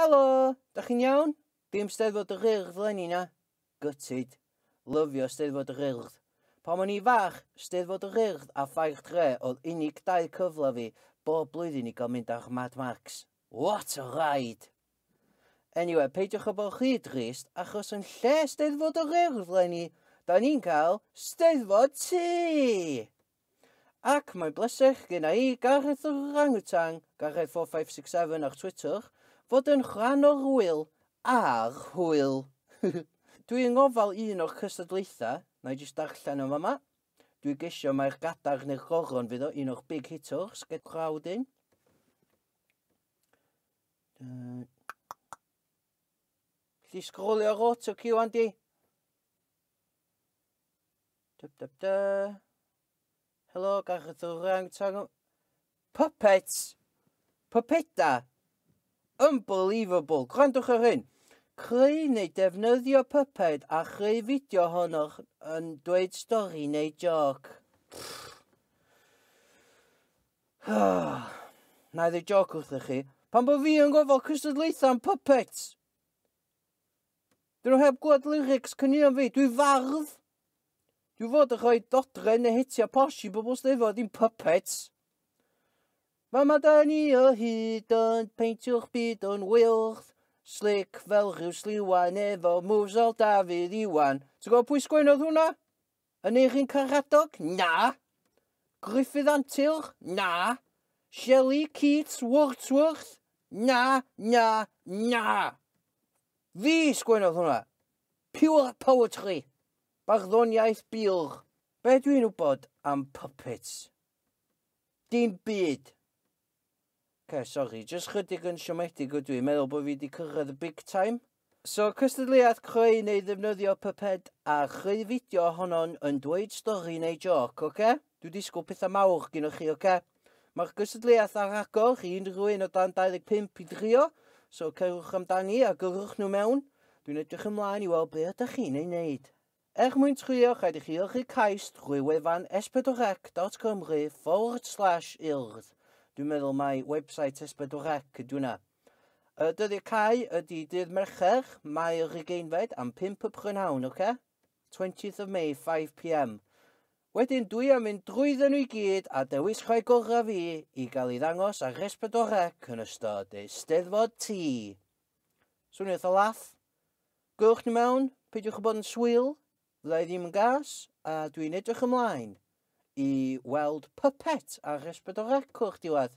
Helo, da chi'n iawn? Dim Steddfod yr Urdd 'leni na? Gutted. Lyfio Steddfod yr Urdd. Pan o'n i fach, Steddfod yr Urdd a Ffair Dre oedd unig dau cyfle fi bob blwyddyn i gael mynd ar Mad Max. What a ride! Anyway, peidiwch â bod rhy drist, achos yn lle Steddfod yr Urdd 'leni, da ni'n cael Steddfod Tŷ! Ac mae'n bleser genna i, Gareth yr Orangutan, Gareth4567 ar Twitter, fod yn rhan o'r ŵyl a'r hwyl. Dwi yng ngofal un o'r cystadlaethau, na i jyst darllen o fama. Dwi gesio mai'r gadair neu'r goron fydd o, un o'r big hitters, get crowd in. Lli sgrolio ar auto queue, Andy? Dyb, dyb, dy. Helo, Gareth yr Orangutan. Puppets! Puppeta! Unbelievable! Gwrandwch ar hyn. Creu neu defnyddio puppet a chreu fideo ohonoch yn dweud stori neu joc. Na i ddweud joc wrthych chi. Pan bod fi yn gofal cystadlaethau am puppets? Dyn nhw heb glywed lyrics caneuon fi. Dwi fardd. Dwi fod yn rhoi dodren neu hetia posh i bobl Steddfod, dim puppets. Fama da ni o hyd yn peintio'ch byd yn wyllt. Slick fel rhyw sliwan efo moves fel Dafydd Iwan. Ti'n gwybod pwy sgwennodd hwnna? Aneirin Karadog? Na. Gruffudd Antur? Na. Shelley, Keats, Wordsworth? Na, na, na. Fi sgwennodd hwnna. Pure poetry. Barddoniaeth bur. Be dwi'n wybod am puppets? Dim byd. Okay, sorry, just chydig yn siomedig ydw i, meddwl bod fi wedi cyrraedd y big time. So, cystadleuaeth creu neu ddefnyddio puppet a chreu fideo ohono'n yn dweud stori neu joc, oce? Okay? Dwi'n disgwyl pethau mawr gyda chi, oce? Okay? Mae'r gystadleuaeth ar agor i unrhyw un o dan 25 i drio, so cerwch amdani a gyrrwch nhw mewn. Dwi'n edrych ymlaen i weld be ydych chi'n ei wneud. Er mwyn trio, rhaid i chi yrru cais drwy wefan s4c.cymru/urdd. Dwi'n meddwl mai website S4C ydy hwnna. Y dyddiad cau ydy dydd Mercher, Mai yr 20fed, am 5 y prynhawn, oce? Okay? 20th of May, 5 p.m. Wedyn dwi am mynd drwydden nhw i gyd a dewis rhai gorau fi i gael ei ddangos ar S4C yn ystod Eisteddfod T. Swnio eitha laff. Gyrwch nhw mewn, peidiwch â bod yn swil, fydda i ddim yn gas, a dwi'n edrych ymlaen i weld puppet ar S4C o'r diwedd.